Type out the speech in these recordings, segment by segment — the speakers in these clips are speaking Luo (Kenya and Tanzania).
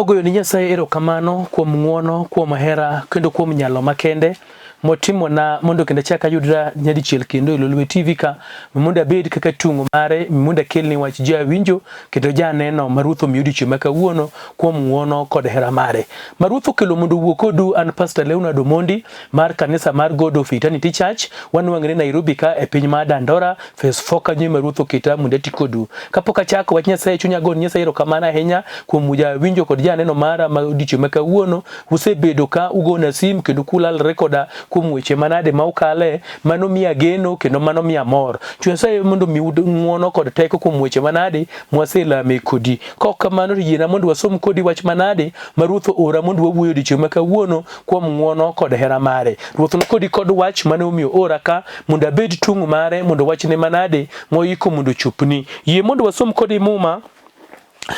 Adwaro goyo ni Nyasaye erokamano kuom ng'wono, kuom hera kendo kuom nyalo makende motimona mondo kendo achak ayudra nyadichiel kendo e Lolwe TV ka mondo abed kaka tung'o mare mondo akelni wach jawinjo kendo janeno ma Ruoth omiyo odiechieng' ma kawuono kuom ng'wono kod hera mare. Ma Ruoth okelo mondo owuo kodu an Pastor Leonard Omondi mar kanisa mar God of Eternity Church wanwang're Nairobi ka e piny mar Dandora Phase 4 kanyo ema Ruoth oketa mondo ati kodu. Kapok achako wach Nyasaye chunya goni Nyasaye erokamano ahinya kuom jawinjo kod janeno mara ma odiechieng' ma kawuono. Usebedo ka ugona sim kendo kulalre koda kuom weche manade ma ukale, mano miya geno kendo mano miya mor. Chuny Nyasaye mondo omiu ng'wono kod teko kuom weche manade mwaselame kodi. Kok kamano to yiena mondo wasom kodi wach manade ma Ruoth oora mondo wawuoyo odiechieng' ma kawuono kuom ng'wono kod hera mare. Ruoth nokodi kod wach mane omiyo ora ka mondo abed tung' mare mondo wachne manade moiko mondo ochopni. Yie mondo wasom kodi Muma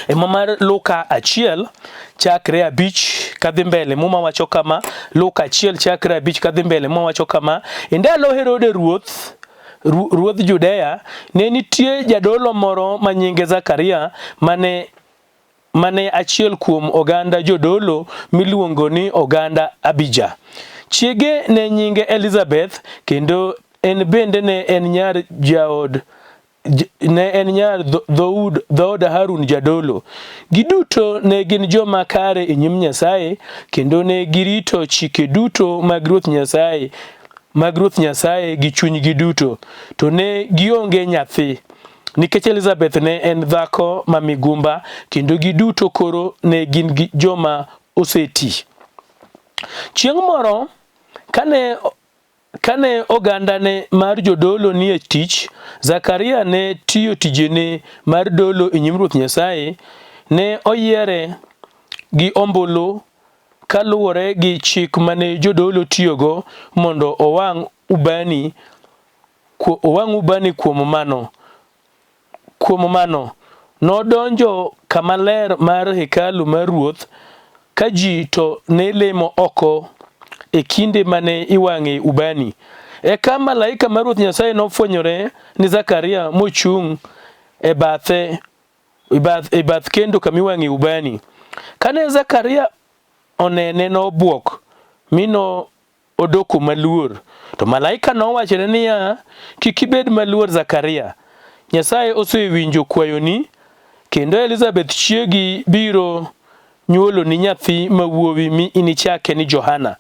e Muma mar Luka achiel chakre abich kadhi mbele. Muma wacho kama, Luka achiel chakre abich kadhi mbele. Muma wacho kama, e ndalo Herode ruoth ruodh Judea, ne nitie jadolo moro ma nyinge Zakaria mane mane achiel kuom oganda jodolo miluongo ni oganda Abija. Chiege ne nyinge Elizabeth kendo en bende ne en nyar jaod ne en nyar dhoud dhood Harun jadolo. Giduto ne gin joma kare e nyim Nyasaye kendo ne girito chike duto mag Ruoth Nyasaye mag Ruoth Nyasaye gi chunygi duto. To ne gionge nyathi nikech Elizabeth ne en dhako ma migumba kendo giduto koro ne gin gi joma oseti. Chieng' moro kane Kane ogandane mar jodolo nie tich, Zakaria ne tiyo tijene mar dolo e nyim Ruoth Nyasaye. Ne oyiere gi ombulu kaluwore gi chik mane jodolo tiyogo mondo owang' ubani, owang' ubani kuom mano Kuom mano, nodonjo kama ler mar hekalu mar Ruoth, ka ji to ne lemo oko e kinde mane iwang'e ubani. Eka malaika mar Ruoth Nyasaye nofwenyore ni Zakaria mochung' e bathe e bath kendo kama iwang'e ubani. Kane Zakaria onene nobwok mi no odoko maluor. To malaika nowachone niya, Kik ibed maluor Zakaria, Nyasaye osewinjo kwayoni, kendo Elizabeth chiegi biro nyuoloni nyathi ma wuowi mi inichake ni Johana.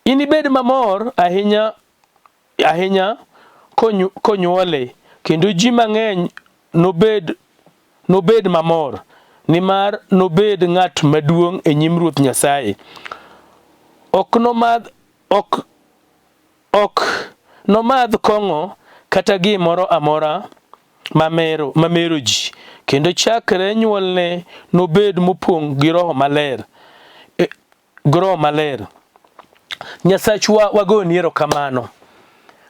Inibed mamor ahinya ahinya konyuole, kendo ji mang'eny nobed nobed mamor, nimar nobed ng'at maduong' e nyim Ruoth Nyasaye. Ok nomadh ok ok nomadh kong'o kata gimoro amora mamero mamero ji, kendo chakre nyuolne nobed mopong' gi Roho Maler. E, gi Roho Maler. Nyasachwa wagoni erokamano.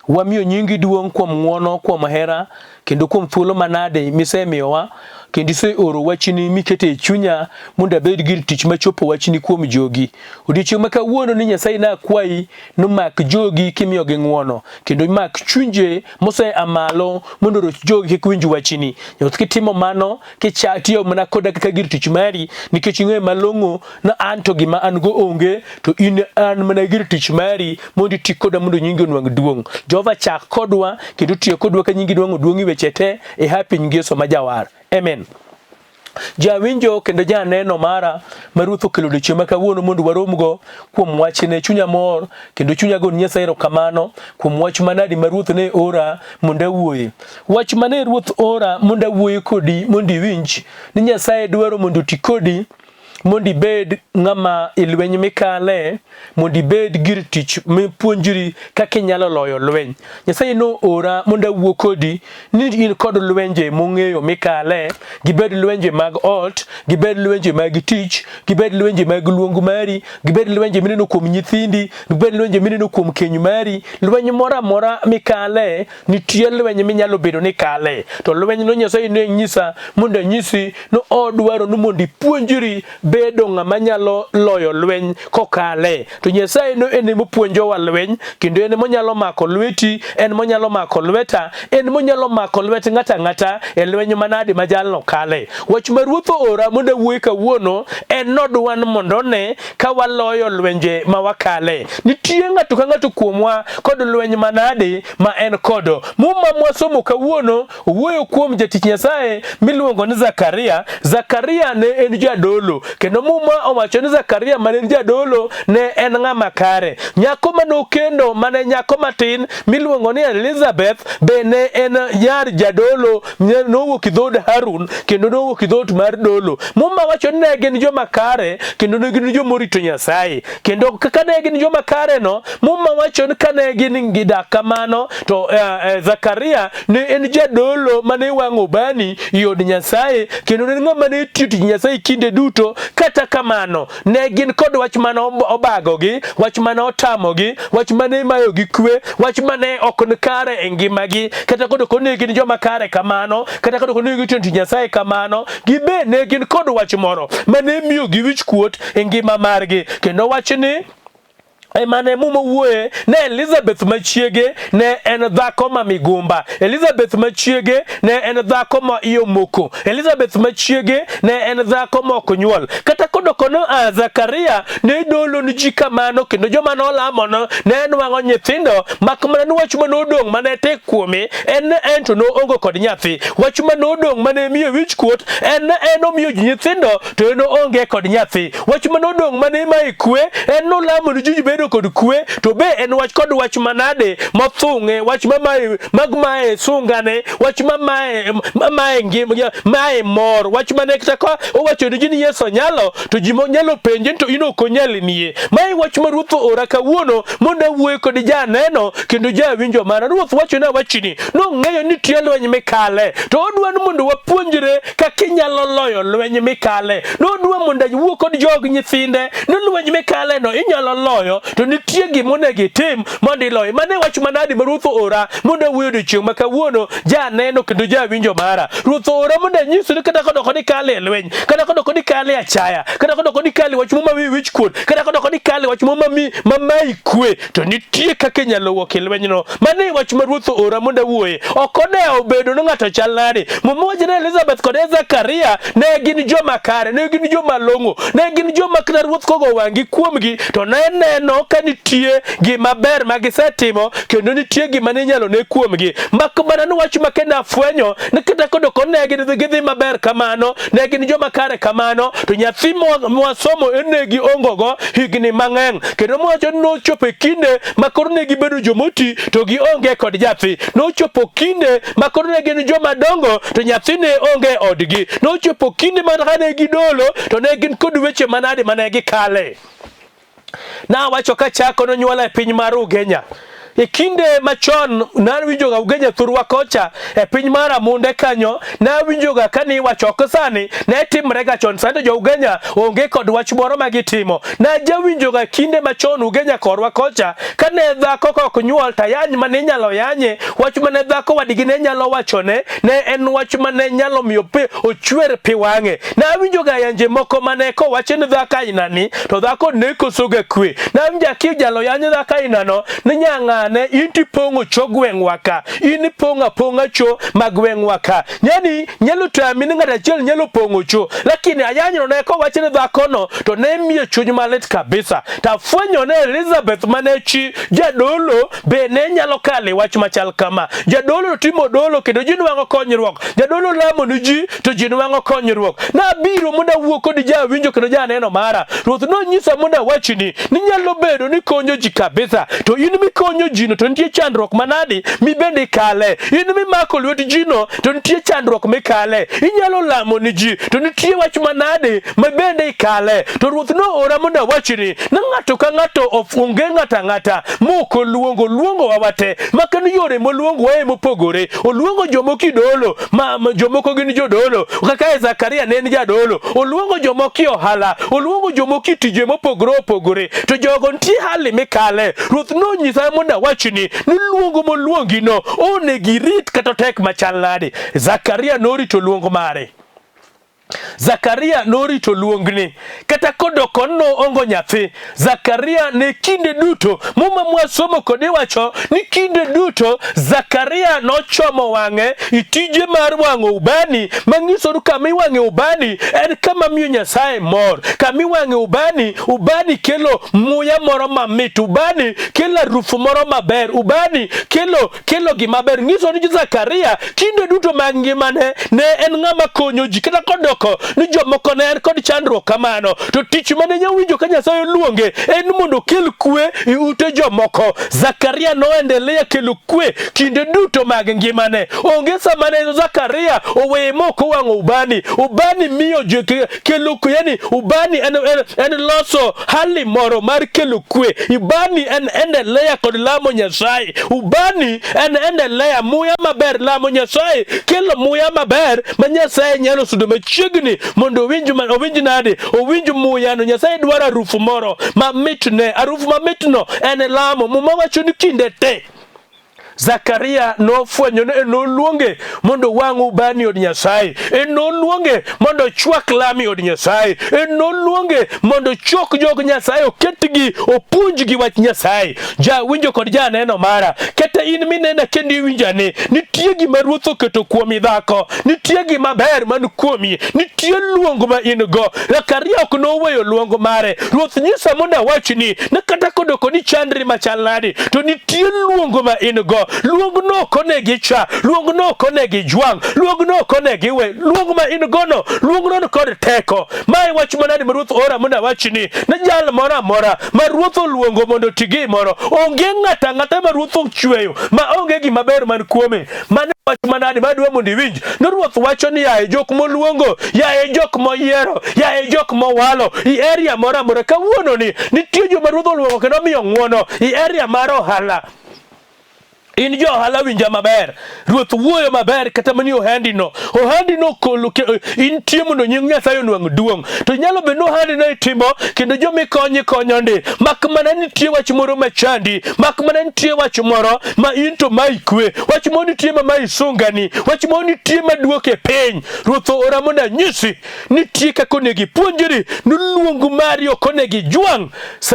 Wamiyo nyingi duong' kuom ng'wono, kuom hera, kendo kuom thuolo manade misemiyowa, kendo iseoro wachni mikete e chunya mondo abed gir tich machopo wachni kuom jogi. Odiechieng' ma kawuono ni Nyasaye nakwayi nomak jogi kimiyogi ng'wono, kendo imak chunje mosea malo mondo oroch jogi kik winj wachni. Ruoth kitimo mano, kichatiyo mana koda kaka gir tich mari, nikech ing'eyo malong'o na an to gima an go onge, to in an mana gir tich mari mondo iti koda mondo nyingi onwang' duong'. Jehova chak kodwa kendo tiyo kodwa ka nyingi nwang'o duong' e weche te e hapi nying Yesu ma jawar. Amen. Jawinjo kendo janeno mara ma Ruoth okelo odiechieng' ma kawuono mondo waromgo kuom wachne. Chunya mor kendo chunya goni Nyasaye erokamano kuom wach manadi ma Ruoth ne ora mondo awuoye. Wach mane Ruoth ora mondo awuoye kodi mondo iwinj ni Nyasaye dwaro mondo oti kodi mondo ibed ng'ama e lweny mikale, mondo ibed gir tich mipuonjri kaka inyalo loyo lweny. Nyasaye noora mondo awuo kodi ni in kod lwenje mong'eyo mikale, gibed lwenje mag ot, gibed lwenje mag tich, gibed lwenje mag luong mari, gibed lwenje mineno kuom nyithindi, gibed lwenje mineno kuom keny mari, lweny moro amora mikale, nitie lweny minyalo bedo ni kale. To lweny no Nyasaye ne nyisa mondo anyisi ni odwaro ni mondo ipuonjri. bedo ng'ama nyalo loyo lweny kokale. To Nyasaye no en emopuonjowa lweny kendo en emonyalo mako lweti, en monyalo mako lweta, en monyalo mako lwet ng'ato ang'ata e lweny manade ma jalno kale. Wach ma Ruoth oora mondo awuoye kawuono en nodwan mondo one ka waloyo lwenje ma wakale. Nitie ng'ato ka ng'ato kuomwa kod lweny manade ma en kodo. Muma mwasomo kawuono owuoyo kuom jatich Nyasaye miluongo ni Zakaria. Zakaria ne en jadolo, kendo Muma owacho ni Zakaria mane en jadolo ne en ng'ama kare. Nyako mane okendo mane nyako matin miluongo ni Elizabeth be ne en nyar jadolo, nowuok e dhood Harun kendo nowuok e dhoot mar dolo. Muma wacho ni ne gin joma kare kendo ne gin joma orito Nyasaye. Kendo kaka ne gin joma kare no, Muma wacho ni kane gin gidak kamano to Zakaria ne en jadolo mane wang'o ubani e od Nyasaye kendo ne en ng'ama ne tiyo tich Nyasaye kinde duto. Kata kamano, ne gin kod wach mane obagogi, wach mane otamogi, wach mane mayogi kwe, wach mane ok ni kare e ngimagi. Kata kod ne gin joma kare kamano, kata kod ne gitiyo tich Nyasaye kamano, gibe ne gin kod wach moro mane miyogi wich kuot e ngima margi. Kendo wachni emane Muma wuoye ne Elizabeth machiege ne en dhako ma migumba. Elizabeth machiege ne en dhako ma iye omoko. Elizabeth machiege ne en dhako ma ok nyuol. Kata kodoko no a Zakaria ne dolo ni ji kamano kendo joma nolamono ne nwang'o nyithindo mak mana ni wach mane odong' mane tek kuome en ne en to noonge kod nyathi. Wach mane odong' mane miye wich kuot en ne en omiyo ji nyithindo to en oonge kod nyathi. Wach mane odong' mane imaye kwe en nolamo ni ji bedo kod kwe to be en wach kod wach manade mothung'e wach mamaye mag maye sungane wach mamaye mamaye ngima maye mor wach mane kata ka owacho ni ji ni Yesu nyalo to ji nyalo penje to in ok onyal nie. Mae wach ma Ruoth oora kawuono mondo awuoye kod janeno kendo jawinjo mara. Ruoth wacho na wachni nong'eyo ni nitie lweny mikale to odwa ni mondo wapuonjre kaka inyalo loyo lweny mikale. Nodwa mondo awuo kod jog nyithinde ni lweny mikale no inyalo loyo to nitie gima onego itim mondo iloye. Mano e wach manadi ma Ruoth oora mondo awuoye odiechieng' ma kawuono janeno kendo jawinjo mara. Ruoth oora mondo anyisi ni kata kodoko ni kale e lweny, kata kodoko ni kale e achaya, kata kodoko ni kale wach moma miyi wich kuot, kata kodoko ni kale wach moma mi mamayi kwe, to nitie kaka inyalo wuok e lwenyno. Mano e wach ma Ruoth oora mondo awuoye. Ok odewo bedo ni ng'ato chal nade. Muma wacho ni Elizabeth kod Zakaria ne gin joma kare, ne gin joma long'o, ne gin joma kata Ruoth kogo wang'gi kuomgi to ne neno ka nitie gima ber ma gisetimo kendo nitie gima ne inyalo ne kuomgi. Mak mana ni wach ma kendo afwenyo ni kata kodoko ne gidhi maber kamano, ne gin joma kare kamano, to nyathi mwasomo en ne giongogo higni mang'eny. Kendo mwacho ni nochopo e kinde ma koro ne gibedo jomoti to gionge kod nyathi. Nochopo kinde ma koro ne gin joma dongo to nyathi ne onge e odgi. Nochopo kinde ma kane gidolo to ne gin kod weche manade mane gikale. Nawacho kachako nonyuola e piny mar Ugenya. E kinde machon nawinjoga Ugenya thurwa kocha e piny mar Amunde kanyo nawinjoga ka niwacho ok sani ne timrega chon sani to jo Ugenya onge kod wach moro ma gitimo. Najawinjoga kinde machon Ugenya korwa kocha kane dhako kok nyuol to ayany mane inyalo yanye wach mane dhako wadgi ne nyalo wachone ne en wach mane nyalo miyo pi ochwer pi wang'e. Nawinjoga yanje moko mane kowacho ni dhako ainani to dhako ne kosoga kwe. Nawinjo kijalo yany dhako ainano ni nyang'ane in tipong'o cho gweng'wa ka in ipong'o apong'a cho ma gweng'wa ka. Yani nyalo tami ni ng'ato achiel nyalo pong'o cho lakini ayanyno ne kowacho ni dhakono to ne miyo chuny malit kabisa. Tafwenyo ne Elizabeth mane chi jadolo be ne nyalo kalo e wach machal kama. Jadolo timo dolo kendo ji nwang'o konyruok. Jadolo lamo ni ji to ji nwang'o konyruok. Nabiro mondo awuo kod jawinjo kendo janeno mara. Ruoth nonyisa mondo awachni ni nyalo bedo ni konyo ji kabisa to in mikonyo ji no to nitie chandruok manadi mibende ikale. In mimako lwet ji no to nitie chandruok mikale. Inyalo lamo ni ji to nitie wach manadi mabende ikale. To Ruoth noora mondo awachni ni ng'ato ka ng'ato onge ng'ato ang'ata mok oluongo oluongowa wate makan yore moluongowae mopogore oluongo jomoko idolo ma jomoko gin jodolo kaka e Zakaria ne en jadolo oluongo jomoko e ohala oluongo jomoko e tije mopogore opogore to jogo nitie hali mikale ruoth nonyisa mondo awachni ni luongo moluongino onego irit kata otek machal nade Zakaria norito luong mare. Zakaria norito luongni kata kodoko noongo nyathi. Zakaria ne kinde duto, Muma mwasomo kod iwacho ni kinde duto Zakaria nochomo wang'e i tije mar wang'o ubani, manyiso ni kama iwang'e ubani en kama miyo Nyasaye mor. Kama iwang'e ubani, ubani kelo muya moro mamit, ubani kelo harufu moro maber, ubani kelo kelo gima ber. Nyiso ni Zakaria kinde duto mag ngimane ne en ng'ama konyo ji, kata kodoko ni jomoko ne en kod chandruok kamano, to tich mane nyawinjo ka Nyasaye oluonge en mondo okel kwe e ute jomoko. Zakaria noendelea kelo kwe kinde duto mag ngimane. Onge sama ne Zakaria oweye mok owang'o ubani. Ubani miyo ji kelo kwe, yani ubani en loso hali moro mar kelo kwe. Ubani en endelea kod lamo Nyasaye. Ubani en endelea muya maber lamo Nyasaye kelo muya maber ma Nyasaye nyalo sudo machiegni mondo owinj owinj nade owinj muyano. Nyasaye dwaro arufu moro mamitne. Arufu mamitno en lamo. Muma wacho ni kinde te Zakaria nofwenyo ni noluonge mondo owang' ubani od Nyasaye, en noluonge mondo ochwak lam e od Nyasaye, en noluonge mondo ochok jog Nyasaye, oketgi, opuonjgi wach Nyasaye. Jawinjo kod janeno mara, kata in minena kendo iwinja ni nitie gima Ruoth oketo kuomi dhako, nitie gima ber man kuomi, nitie luong ma in go. Zakaria ok noweyo luong mare. Ruoth nyisa mondo awachni ni kata kodoko ni chandri machal nadi, to nitie luongo ma in go. Luongno ok onego icha, luongno ok onego ijwang', luongno ok onego iwe. Luong ma in go no, luongno ni kod teko. Ma e wach manadi ma Ruoth ora mondo awachni ni jal moro amora ma Ruoth oluongo mondo oti gimoro, onge ng'ato ang'ata ma Ruoth ochweyo ma onge gima ber man kuome. Mano wach manadi madwa mondo iwinj ni Ruoth wacho ni yaye jok moluongo, yaye jok moyiero, yaye jok mowalo i area moro amora. Kawuono ni nitie joma Ruoth oluongo kendo omiyo ng'uono i area mar ohala. In jo ohala winja maber. Ruoth wuoyo maber kata mani ohandi no. Ohandi no kolo intie mondo nying Nyasaye onwang' duong'. To nyalo bedo ni ohandi no itimo kendo joma ikonyo ikonyo ndi. Mak mana nitie wach moro machandi, mak mana nitie wach moro ma in to ma ikwe, wach moro nitie ma ma isungani, wach moro nitie ma duoke piny. Ruoth oora mondo anyisi nitie kaka onego ipuonjri ni luong mari ok onego ijwang'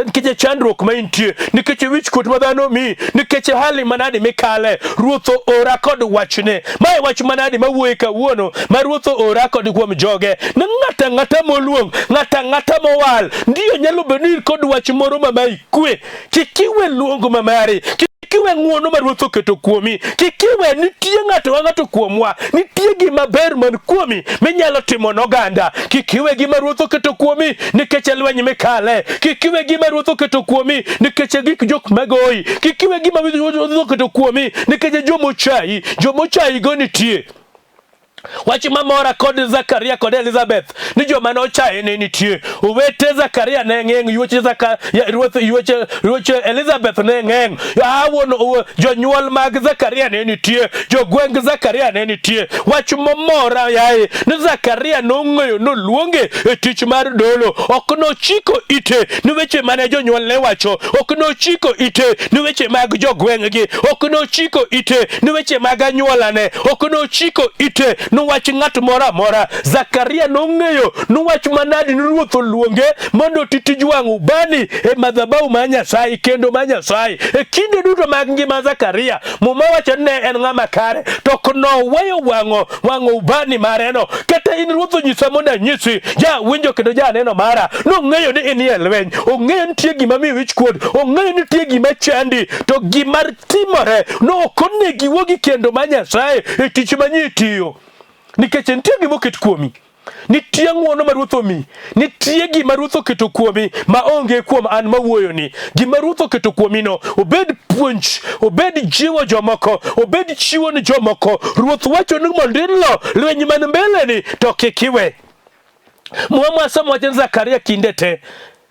nikech chandruok ma intie, nikech wichkuot ma dhano omiyi, nikech hali manadi mikale. Ruoth oora kod wachne. Mae wach manadi mawuoye kawuono ma Ruoth oora kod kuom joge ni ng'ato ang'ata moluong, ng'ato ang'ata mowal, ndiyo nyalo bedo ni in kod wach moro ma mayi kwe. Kik iwe luong ma mari, kik iwe ng'wono ma Ruoth oketo kuomi, kik iwe nitie ng'ato ka ng'ato kuomwa, nitie gima ber man kuomi minyalo timo ne oganda. Kik iwe gima Ruoth oketo kuomi nikech e lweny mikale, kik iwe gima Ruoth oketo kuomi nikech e gik jok magoyi, kik iwe gima Ruoth oketo kuomi nikech e joma ochayi, joma ochayi go nitie. Wach mamora kod Zakaria kod Elizabeth ni joma nochaye ne nitie. Owete Zakaria ne ng'eng, yuoche Zaka, ruoth yuoche yuoche Elizabeth ne ng'eng. Awuon jonyuol mag Zakaria ne nitie, jogweng Zakaria ne nitie. Wach momora yaye ni Zakaria nong'eyo noluonge e tich mar dolo. Ok nochiko ite ni weche mane jonyuol ne wacho, ok nochiko ite ni weche mag jogweng'gi, ok nochiko ite ni weche mag anyuolane, ok nochiko ite ni wach ng'at moro amora. Zakaria nong'eyo ni wach manadi ni ruoth oluonge mondo oti tij wang'o ubani e madhabahu mar Nyasaye kendo mar Nyasaye. E kinde duto mag ngima Zakaria, Muma wacho ni ne en ng'ama kare, to ok noweyo wang'o wang'o ubani mareno. Kata in ruoth onyisa mondo anyisi, jawinjo kendo janeno mara, nong'eyo ni inie lweny, ong'eyo nitie gima miyo wichkuot, ong'eyo nitie gima chandi, to gima timore no ok onego iwuo gi kendo mar Nyasaye e tich ma nyi itiyo, nikech nitie gima oket kuomi. Nitie ng'wono ma Ruoth omi, nitie gima Ruoth oketo kuomi ma onge kuom an mawuoyoni. Gima Ruoth oketo kuomino, obed puonj, obed jiwo jomoko, obed chiwo ni jomoko. Ruoth wacho ni mondo ilo lweny man mbeleni to kik iwe. Muma mwasomo wach Zakaria kinde te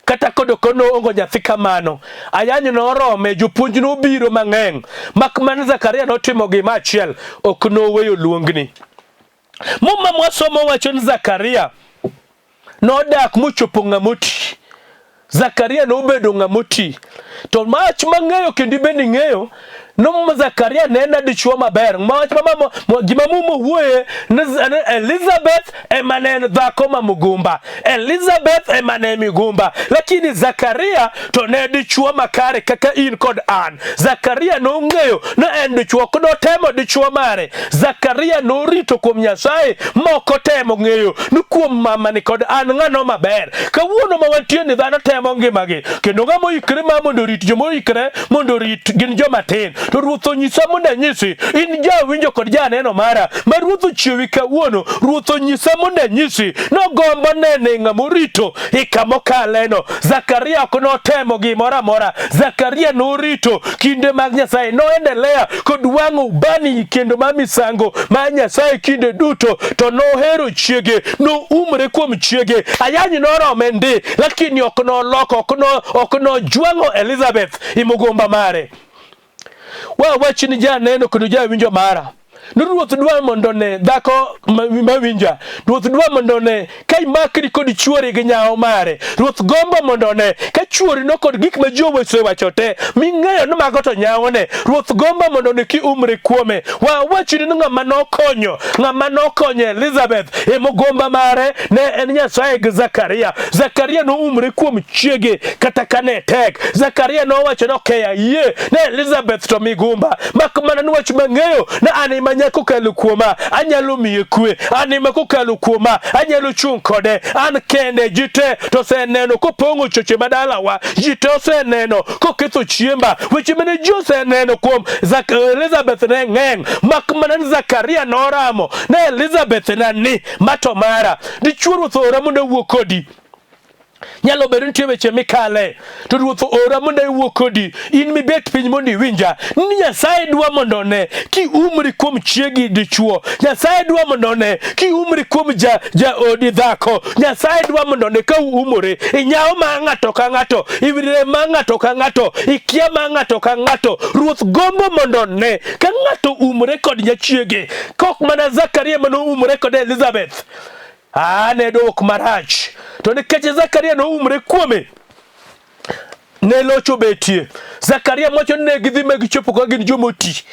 kata kod ok noongo nyathi kamano ayany norome jopuonj nobiro mang'eny mak mana Zakaria notimo gima achiel ok noweyo luongni Muma mwasomo wacho ni Zakaria nodak mochopo ng'ama oti. Zakaria nobedo ng'ama oti. To mach mang'eyo kendo ibende ing'eyo No Zakaria ne en dichuo maber. Wach ma gima Muma wuoye ni Elizabeth ema ne en dhako ma mugumba. Elizabeth ema ne migumba. Lakini Zakaria to ne dichuo makare kaka in kod an. Zakaria nong'eyo ni en dichuo ok notemo dichuo mare. Zakaria norito kuom Nyasaye mok otemo ng'eyo ni kuom mamani kod an ng'ano maber. Kawuono ma wantie ni dhano temo ngimagi kendo ng'ama oikre ma mondo orit joma oikre mondo orit gin joma tin. To Ruoth onyisa mondo anyisi in jawinjo kod janeno mara ma Ruoth ochiewi kawuono. Ruoth onyisa mondo anyisi nogombo nene ng'ama orito i kama okaleno. Zakaria ok notemo gimoro amora. Zakaria norito kinde mag Nyasaye, noendelea kod wang'o ubani kendo mar misango mar Nyasaye kinde duto, to nohero chiege, noumre kuom chiege. Ayany norome ndi, lakini ok noloko, ok nojwang'o Elizabeth i mugumba mare. Wawach ni janeno kendo jawinjo mara ni Ruoth dwa mondo ne dhako mawinja. Ruoth dwa mondo ne ka imakri kod chuori gi nyawo mare. Ruoth gombo mondo ne ka chuori no kod gik ma ji osewacho te ming'eyo ni mago to nyawone. Ruoth gombo mondo ne kiumri kuome. Wawach ni ng'ama nokonyo, ng'ama nokonyo Elizabeth e mugumba mare ne en Nyasaye gi Zakaria. Zakaria noumre kuom chiege kata ka ne tek. Zakaria nowacho ni okay, ayie ne Elizabeth to migumba, mak mana ni wach mang'eyo ni an ema nyaka kokalo kuoma anyalo miye kwe, an ema kokalo kuoma anyalo chung' kode, an kende ji te to oseneno kopong'o choche madalawa, ji te oseneno koketho chiemba, weche mane ji oseneno kuom Elizabeth ne ng'eny, mak mana ni Zakaria noramo ne Elizabeth na ni ma to mara. Dichuo Ruoth ora mondo awuo kodi. Nyalo bedo nitie weche mikale, to Ruoth ora mondo awuo kodi, in mibet piny mondo iwinja. Ni Nyasaye dwa mondo one kiumri kuom chiegi dichuo. Nyasaye dwa mondo one kiumri kuom jaodi dhako. Nyasaye dwa mondo one ka uumore. Inyawo mar ng'ato ka ng'ato, iwire mar ng'ato ka ng'ato, ikia mar ng'ato ka ng'ato. Ruoth gombo mondo one ka ng'ato umore kod nyachiege. Kok mana Zakaria mane oumore kod Elizabeth. Ah, ne dwok marach. To nikech Zakaria noumre kuome, ne loch obetie. Zakaria wacho ni ne gidhi ma gichopo ka gin joma oti.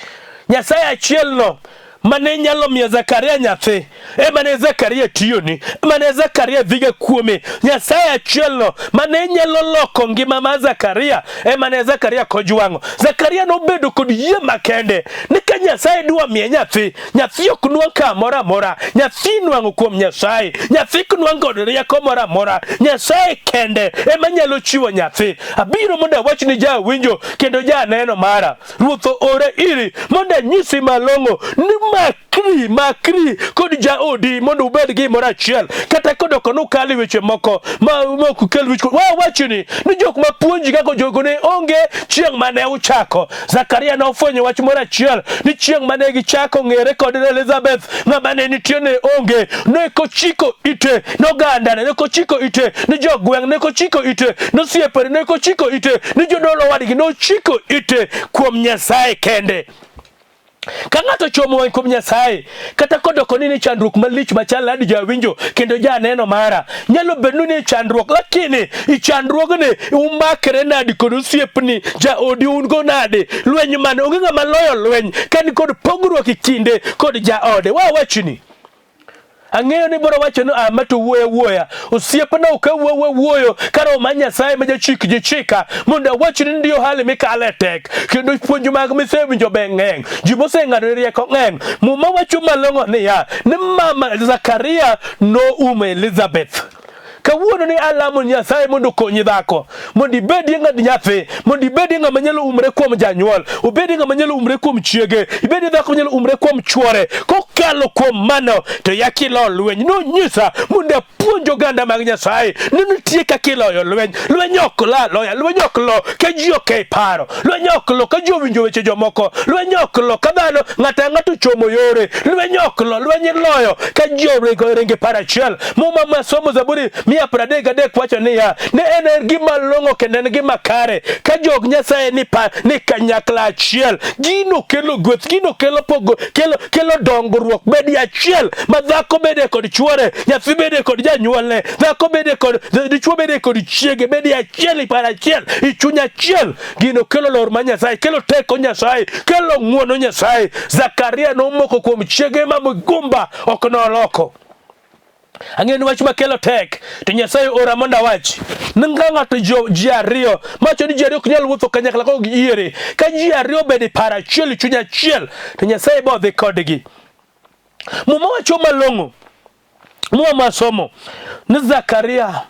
Nyasaye achielno mane nyalo miyo Zakaria nyathi ema ne Zakaria tiyoni, ema ne Zakaria dhiga kuome. Nyasaye achielno mane nyalo loko ngima mar Zakaria ema ne Zakaria kojwang'o. Zakaria nobedo kod yie makende ni ka Nyasaye dwa miye nyathi, nyathi ok nwang' kamoro amora, nyathi nwang'o kuom Nyasaye, nyathi ok nwang' kod rieko moro amora, Nyasaye kende ema nyalo chiwo nyathi. Abiro mondo awach ni jawinjo kendo janeno mara, Ruoth oora iri mondo anyisi malong'o ni makri makri kod jaodi mondo ubed gimoro achiel, kata kodoko nukal e weche moko ma ok kel wich. Wawachni ni jok ma puonji kaka jogo ne onge chieng' mane uchako. Zakaria nofwenyo wach moro achiel ni chieng' mane gichako ng'ere kod Elizabeth, ng'ama ne nitie ne onge. Ne kochiko ite nogandane, ne kochiko ite ni jogweng', ne kochiko ite nosiepene, ne kochiko ite ni jodolo wadgi, nochiko ite kuom Nyasaye kende. Ka ng'ato ochomo wang'e kuom Nyasaye, kata kodoko ni ni chandruok malich machal nadi jawinjo kendo janeno mara, nyalo bedo ni chandruok, lakini i chandruogni umakre nadi kod osiepni, jaodi un go nadi, lweny mane, onge ng'ama loyo lweny ka ni kod pogruok e kinde kod jaode. Wawachni Ang'eyo ni boro wacho ni ah, ma to wuoyo wuoya. Osiepna ok awuo wuoyo ka roho mar Nyasaye ma jachik ji chika mondo awach ni ndiyo hali mikale tek kendo puonj mag misewinjo be ng'eny. Ji moseng'ado rieko ng'eny. Muma wacho malong'o niya ni mama Zakaria noumo Elizabeth. Kawuono ni alamo Nyasaye mondo okonyi dhako, mondo ibedie ng'at nyathi, mondo ibedie ng'ama nyalo umre kuom janyuol, obedie ng'ama nyalo umre kuom chiege, ibedie dhako manyalo umre kuom chuore. Kokalo kuom mano to yak ilo lweny. Nonyisa mondo apuonj oganda mag Nyasaye ni nitie kaka iloyo lweny. Lweny ok la loya, lweny ok lo ka ji ok paro, lweny ok lo ka ji owinjo weche jomoko, lweny ok lo ka dhano ng'ato ang'ato ochomo yore, lweny ok lo, lweny iloyo ka ji oringo ringo e paro achiel. Muma masomo Zaburi 133 wacho niya, ne en en gima long'o kendo en gima kare ka jog Nyasaye ni pa ni kanyakla achiel. Gino kelo gweth, gino kelo pogo, kelo kelo dongruok. Bedi achiel ma dhako bede kod chuore, nyathi bede kod janyuolne, dhako bede kod dichuo bede kod chiege, bedi achiel i paro achiel, i chuny achiel. Gino kelo lor mar Nyasaye, kelo teko Nyasaye, kelo ng'wono Nyasaye. Zakaria nomoko kuom chiege ma migumba ok noloko. Ang'eyo ni wach makelo tek to Nyasaye ora mondo awach ni ka ng'ato ji ariyo mawacho ni ji ariyo ok nyal wuotho kanyakla ka ok giyiere ka ji ariyo obedo e paro achiel e chuny achiel to Nyasaye bo dhi kodgi. Muma wacho malong'o Muma masomo ni Zakaria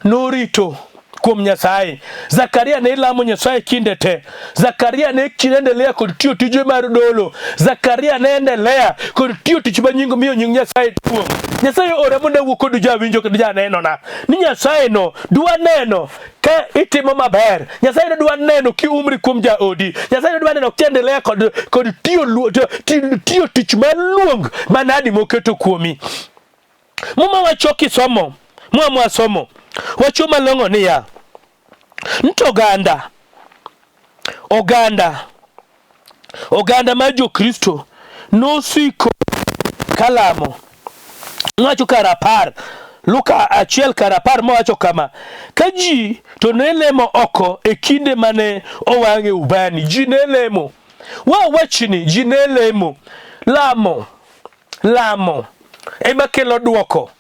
norito kuom Nyasaye. Zakaria ne lamo Nyasaye kinde te. Zakaria ne endelea kod tiyo tije mar dolo. Zakaria ne endelea kod tiyo tich ma nying miyo nying Nyasaye duong'. Nyasaye ora mondo awuo kodu jawinjo kendo janenona ni Nyasaye no dwa neno ka itimo maber. Nyasaye no dwa neno kiumri kuom jaodi. Nyasaye no dwa neno kiendelea kod kod tiyo tiyo tich mar luong manadi moketo kuomi. Muma wacho kisomo, mwa mwasomo, wacho malong'o niya, nto oganda, oganda, oganda mar Jokristo nosiko kalamo. Nowacho kar apar, Luka achiel kar apar mowacho kama, ka ji to ne lemo oko e kinde mane owang'e ubani, ji ne lemo. Wa wachni, ji ne lemo. Lamo Lamo ema kelo dwoko.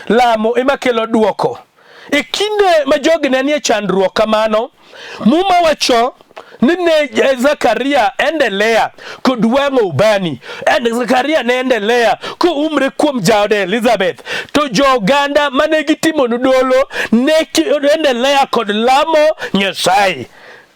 Lamo ema kelo dwoko. E kinde ma jogi ne nie chandruok kamano, Muma wacho ni ne Zakaria endelea kod wang'o ubani. En Zakaria ne endelea koumre kuom jaode Elizabeth. To jo oganda mane gitimonu dolo ne endelea kod lamo Nyasaye.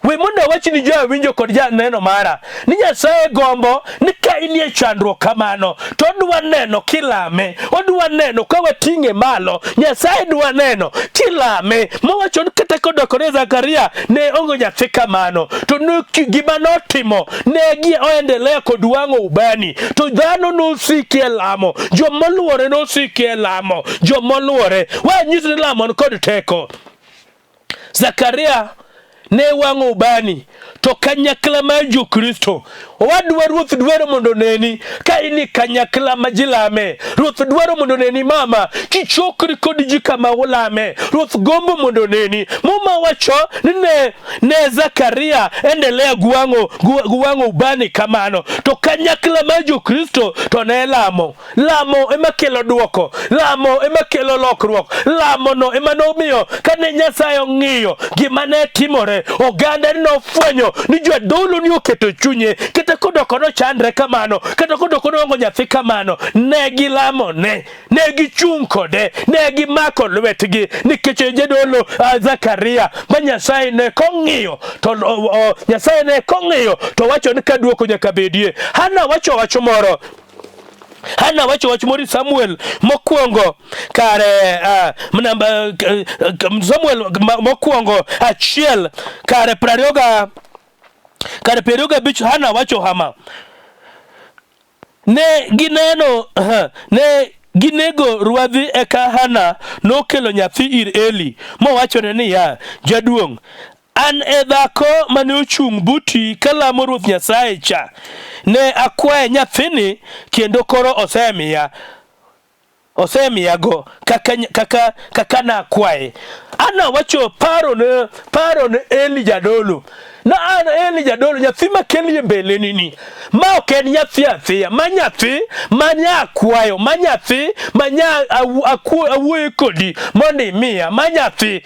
We mondo awach ni jawinjo kod janeno mara ni Nyasaye gombo ni ka inie chandruok kamano to odwa neno kilame, odwa neno ka wating'e malo. Nyasaye dwa neno kilame. Mowacho ni kata kodokore Zakaria ne onge nyathi kamano to ne gima notimo ne gi oendelea kod wang'o ubani to dhano nosiki e lamo, jomoluore nosiki e lamo, jomoluore wanyis ni lamo ni kod teko. Zakaria ne wang'o ubani to kanyakla mar Jokristo owadwa Ruoth dwaro mondo oneni ka in e kanyakla ma ji lame. Ruoth dwaro mondo oneni mama kichokri kod ji kama ulame. Ruoth gombo mondo oneni. Muma wacho ni ne, ne Zakaria endelea gwang'o gwang'o ubani kamano to kanyakla mar Jokristo to ne lamo. Lamo ema kelo dwoko, lamo ema kelo lokruok, lamono ema nomiyo kane Nyasaye ong'iyo gima ne timore, oganda nofwenyo ni jadolo ni oketo chunye, kata kodoko nochandre kamano, kata kodoko noongo nyathi kamano, ne gilamo ne, ne gichung' kode, ne gimako lwetgi, nikech jadolo Zakaria ma Nyasaye ne kong'iyo to Nyasaye ne kong'iyo to wacho ni ka dwoko nyaka bedie. Hana wacho wach moro Hana wacho wach moro Samuel mokwongo kare uh, namba uh, Samuel mokwongo achiel kare prariyo kare piero gabich Hana wacho hama ne gineno uh, ne ginego ruadhi eka Hana nokelo nyathi ir Eli mowachone niya jaduong' An e dhako mane ochung' buti kalamo Ruoth Nyasaye cha. Ne akwaye nyathini kendo koro osemiya. Osemiyago kaka, kaka, kaka nakwaye. Ana wacho paro ne, paro ne Eli jadolo. Na an Eli jadolo nyathi makelie mbeleni ni. Ma ok en nyathi athiya, ma nyathi ma nya akwayo, ma nyathi ma nya awuoyo kodi mondo imiya, ma nyathi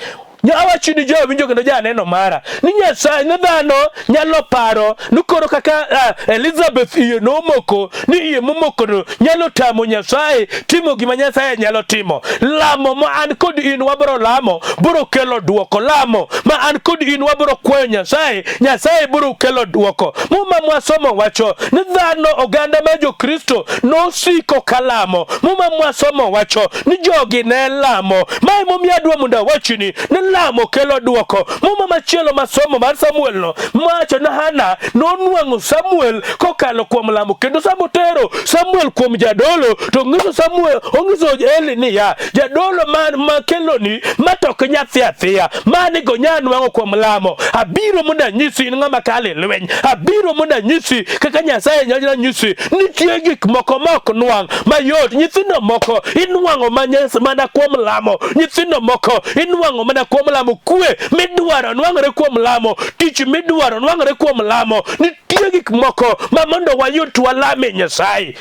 Awacho ni jowinjo kendo janeno mara ni Nyasaye ni dhano nyalo paro ni koro kaka uh, Elizabeth iye nomoko ni iye momokono nyalo tamo Nyasaye timo gima Nyasaye nyalo timo. Lamo ma an kod in wabro lamo biro kelo duoko. Lamo ma an kod in wabro kwayo Nyasaye, Nyasaye biro kelo duoko. Muma mwasomo wacho ni dhano oganda ma Jokristo nosiko kalamo. Muma mwasomo wacho ni jogi ne lamo. Ma emomiyo adwa mondo awachni ni Lamo kelo dwoko. Muma machielo masomo mar Samuel no mawacho ni Hana nonwang'o Samuel kokalo kuom lamo kendo sama otero Samuel kuom jadolo to ng'iso Samuel ong'iso Eli niya jadolo man makeloni ma to ok nyathi athiya mani go nya nwang'o kuom lamo abiro mondo anyisi in ng'ama kalo e lweny abiro mondo anyisi kaka Nyasaye nyalo nyisi nitie gik moko ma ok nwang' mayot nyithindo moko inwang'o mana kuom lamo nyithindo moko inwang'o mana kuom lamo kwe midwaro nwang'ore kuom lamo tich midwaro nwang'ore kuom lamo nitie gik moko ma mondo wayud to walame Nyasaye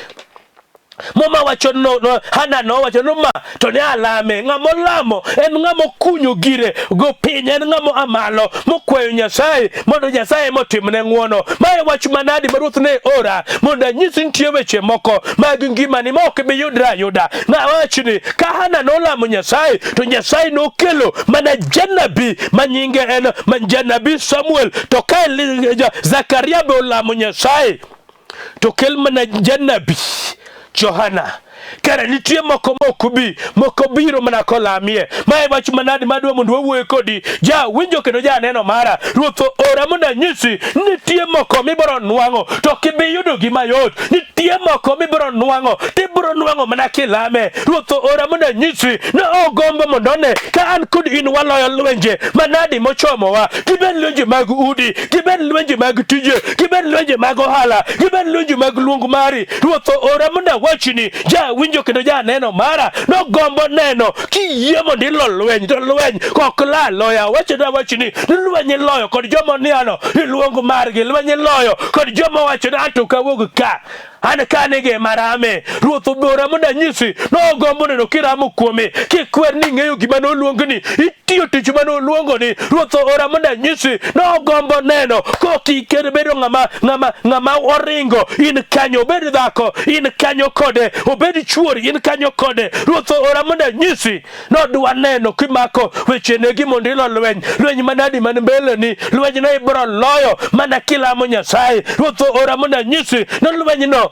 Muma wacho no, no, Hana nowacho no ma to ne alame. Ng'ama olamo en ng'ama okunyo gire go piny, en ng'ama oa malo mokwayo Nyasaye mondo Nyasaye motimne ng'wono. Mae wach manadi ma Ruoth ne ora mondo anyisi nitie weche moko mag ngimani ma ok bi yudre ayuda. Nawachni ka Hana nolamo Nyasaye to Nyasaye nokelo mana janabi ma nyinge en janabi Samuel to ka Zakaria be olamo Nyasaye to kel mana janabi Johana kare nitie moko mok bi moko biro mana kolamie mae wach manadi madwa mondo wawuoye kodi ja winjo kendo ja neno mara ruoth ora mondo anyisi nitie moko mibiro nwang'o to kibi yudo gima yot nitie moko mibiro nwang'o tibiro nwang'o mana kilame ruoth ora mondo anyisi ne ogombo mondo one ka an kod in waloyo lwenje manadi mochomowa gibed lwenje mag udi gibed lwenje mag tije gibed lwenje mag ohala gibed lwenje mag luong mari ruoth ora mondo awachni ja winjo kendo ja neno mara nogombo neno kiyie mondo ilo lweny to lweny kok la loya wacho awachni ni lweny iloyo kod joma oniano iluong margi lweny iloyo kod joma wacho ni anto kawuog ka an ka nigi marame ruoth obora mondo anyisi nogombo neno kiramo kuome kikwer ni ing'eyo gima noluongni itiyo tich mane oluongoni ruoth ora mondo anyisi nogombo neno kok iker bedo ng'ama ng'ama ng'ama oringo in kanyo obed dhako in kanyo kode obed chuori in kanyo kode ruoth ora mondo anyisi nodwa neno kimako wechenegi mondo ilo lweny lweny manadi man mbeleni lwenyno ibiro loyo mana kilamo Nyasaye ruoth ora mondo anyisi ni lwenyno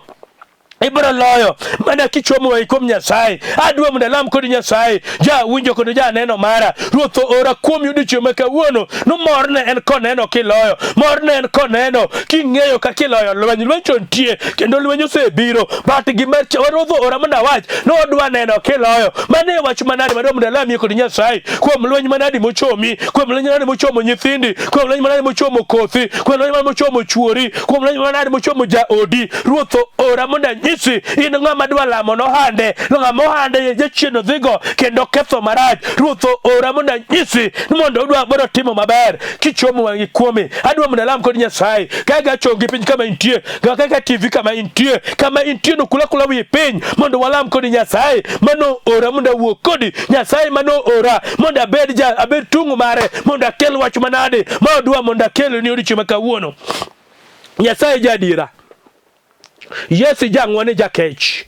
ibiro loyo mana kichomo wai kuom Nyasaye. Adwa mondo alam kod Nyasaye, ja winjo kod ja neno mara. Ruoth ora kuom odiechieng' ma kawuono, no morne en koneno kiloyo, morne en koneno king'eyo kaka iloyo lweny. Lweny to nitie kendo lweny osebiro, but gima ruoth ora mondo awach ni odwa neno kiloyo. Mano e wach manadi madwa mondo alamie kod Nyasaye kuom lweny manadi mochomi, kuom lweny manadi mochomo nyithindi, kuom lweny manadi mochomo kothi, kuom lweny manadi mochomo chuori, kuom lweny manadi mochomo jaodi. Ruoth ora mondo anyisi in ng'ama dwa lamo nohande, ng'ama ohande jachien odhigo kendo ketho marach. Ruoth ora mondo anyisi ni mondo odwa biro timo maber kichomo wang'i kuome. Adwa mondo alam kod Nyasaye kaka chongi piny kama intie, kaka TV kama intie, kama intie no kula kula wi piny mondo walam kod Nyasaye mano ora mondo awuo kodi. Nyasaye mano ora mondo abed ja abed tung'u mare mondo akel wach manade ma odwa mondo akel ni odiechieng' ma kawuono. Nyasaye jaadiera. Yesu jang'won ni jakech.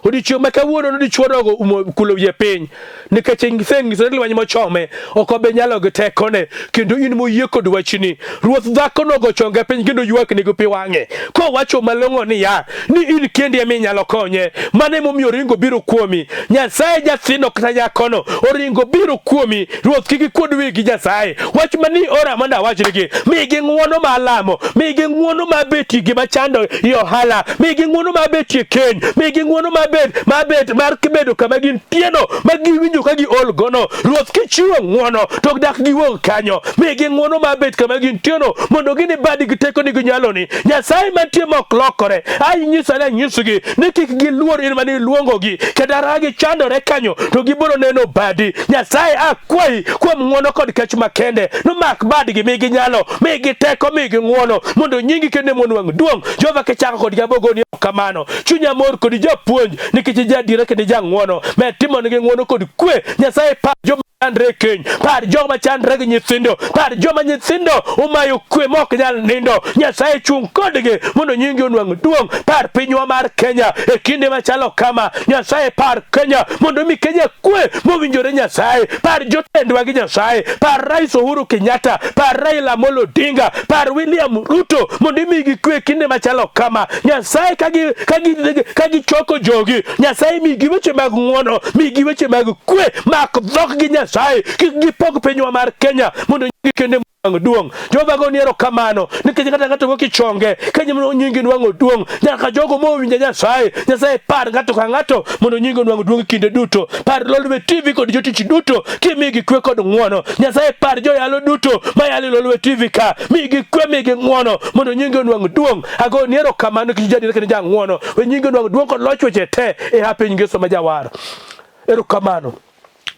Odiechieng' ma kawuono no dichuo dogo umo kulo wiye piny nikech isenyiso ni lweny mochome ok obi nyalo gi tekone kendo in moyie kod wachni. Ruoth dhako nogo chonge piny kendo ywakni gi pi wang'e kowacho malong'o niya ni in kendi ema inyalo konye. Mano emomiyo oringo biro kuomi. Nyasaye nyathino kata nyakono oringo biro kuomi. Ruoth kik ikuod wigi Nyasaye. Wach mani ora mondo awachnigi. Migi ng'wono mar lamo, migi ng'wono mar betie gima chando i ohala, migi ng'wono mar betie keny, migi ng'wono mar bet mar bet mar bedo kama gintieno ma giwinjo ka giol gono. Ruoth kichiwo ng'wono to dak giwuog kanyo. Migi ng'wono mar bet kama gintieno mondo gini badi gi tekoni gi nyaloni. Nyasaye mantie ma ok lokore. Ai nyisa ni anyisgi ni kik giluor in mane iluongogi kata ra gichandore kanyo to gibiro neno badi. Nyasaye akwayi kuom ng'wono kod kech makende nomak badgi migi nyalo migi teko migi ng'wono mondo nyingi kende monwang' duong'. Jehova kichako kodgi abogoni kamano. Chunya mor kodi japuonj nikech ijadiera kendo ijang'wono. Med timonegi ng'wono kod kwe. Nyasaye par joma chandre e keny, par joma chandre gi nyithindo, par joma nyithindo omayo kwe ma ok nyal nindo. Nyasaye chung' kodgi mondo nyingi onwang' duong'. Par pinywa mar Kenya e kinde machalo kama. Nyasaye par Kenya mondo mi Kenya kwe mowinjore Nyasaye. Par jotendwa gi Nyasaye, par Rais Uhuru Kenyatta, par Raila Amolo Odinga, par William Ruto mondo imigi kwe e kinde machalo kama. Nyasaye ka gichoko jogi, Nyasaye migi weche mag ng'wono, migi weche mag kwe, mak dhokgi Nyasaye. Nyasaye kik gipog pinywa mar Kenya mondo nyingi kende nwang' duong'. Jehova goni erokamano nikech ng'ato ang'ato go kichonge kenya mondo nyingi nwang'o duong'. Nyaka jogo mowinjo Nyasaye, Nyasaye par ng'ato ka ng'ato mondo nyingi onwang' duong' kinde duto. Par Lolwe TV kod jotich duto kimigi kwe kod ng'wono. Nyasaye par joyalo duto mayalo e Lolwe TV ka, migi kwe, migi ng'wono mondo nyingi onwang' duong'. Agoni erokamano nikech jadiera kendo jang'wono. We nyingi onwang' duong' kod loch weche te e ha piny Ngeso ma jawar. Erokamano.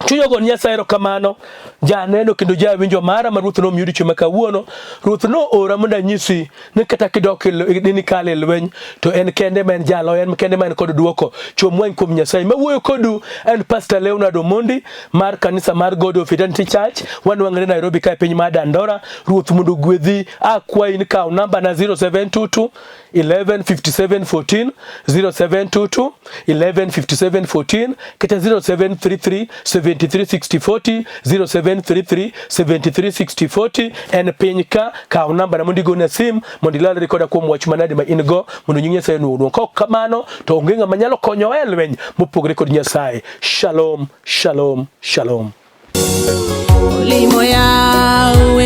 Chunya ogo ni Nyasaye erokamano, janeno kendo jawinjo mara ma Ruoth nomiyo odiechieng' ma kawuono. Ruoth noora mondo anyisi ni kata kidok ni kale e lweny to en kende ma en jaloyo, en kende ma en kod duoko. Chom wang'i kuom Nyasaye. Mawuoyo kodu en Pastor Leonard Omondi mar kanisa mar God of Eternity Church. Wanwang're Nairobi ka e piny mar Dandora. Ruoth mondo ogwedhi. Akwayi ni kaw namba na 0722 11 57 14 0722 11 57 14 kata 0733 73 60 40 0733 73 60 40 en piny ka kaw namba na mondo igona sim mondo ilalri koda kuom wach manade ma in go mondo nying Nyasaye onuo duong'. Kaok kamano to onge ng'ama nyalo konyowa e lweny mopogore kod Nyasaye. Shalom, shalom, shalom. Olimo yawe.